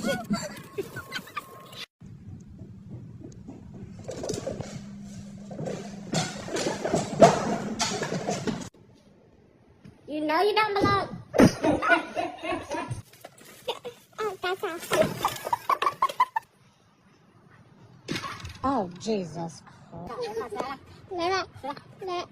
You know you don't belong. Oh, that's awesome. Oh, Jesus Christ. Lera, lera.